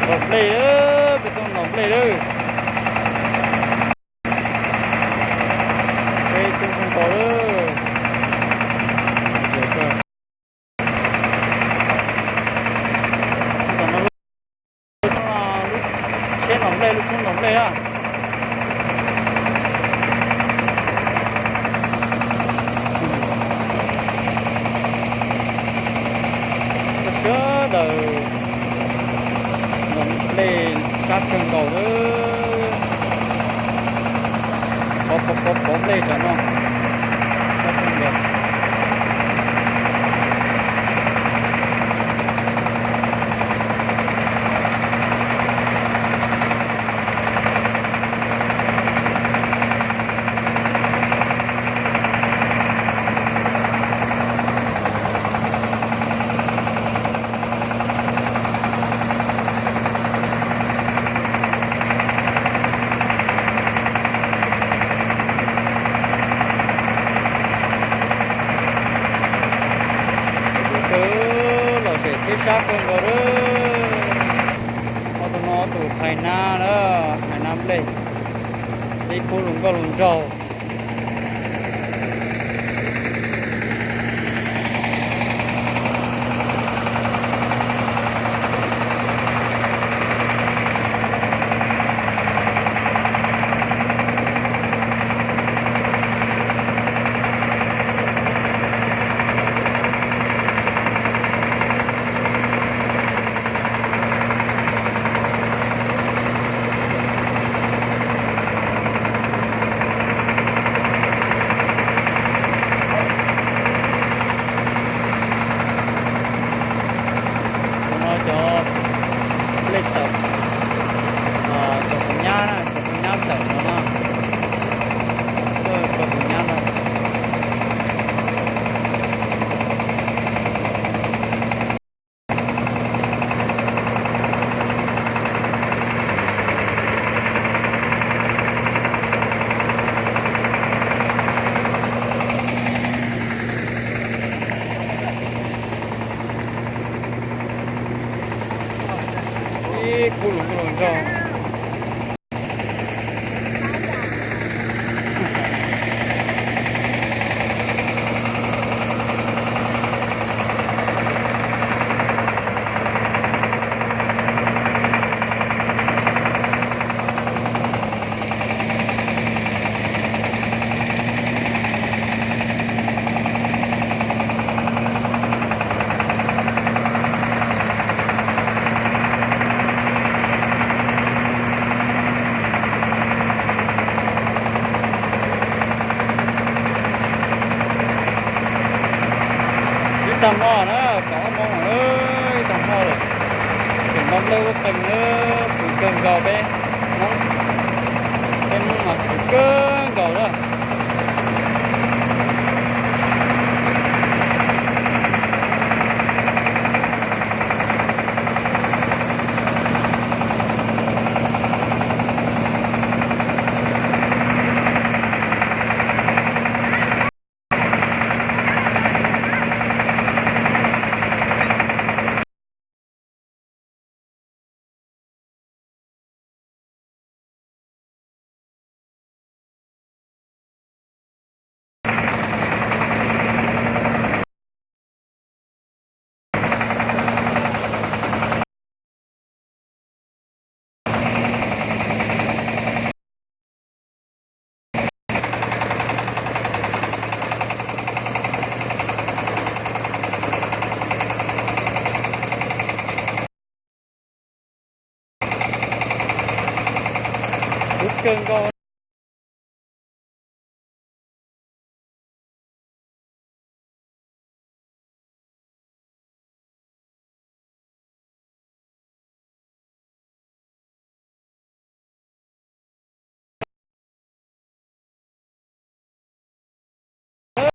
Ntaus nplej, peb tuaj ntaus nplej lawm. Peb tuaj ntaus nplej lawm. Tsheb ntaus nplej, lub tsheb ntaus nplej na. Sawv daws ntaus nplej sab kawg nkaus lawm. Pov pov pov nplej tam no, sab kawg nkaus. Tus twg los tseem thiab sab kawg nkaus lawm. Ob tug no ob tug hais nab na, hais nab nplej, ib khub hluas nkauj hluas nraug. Tus no cov nplej tawm, cov tus nyab na, cov tus nyab tawm no na, cov tus nyab no. Ib khub hluas nkauj hluas nraug. Ib tag hmo na, kaum ob moos lawm, ib tag hmo lawm. Tseem ntaus nplej ua qees na, khwv kawg nkaus peb Hmoob. Peb Hmoob mas khwv kawg nkaus na. Khwv kawg nkaus.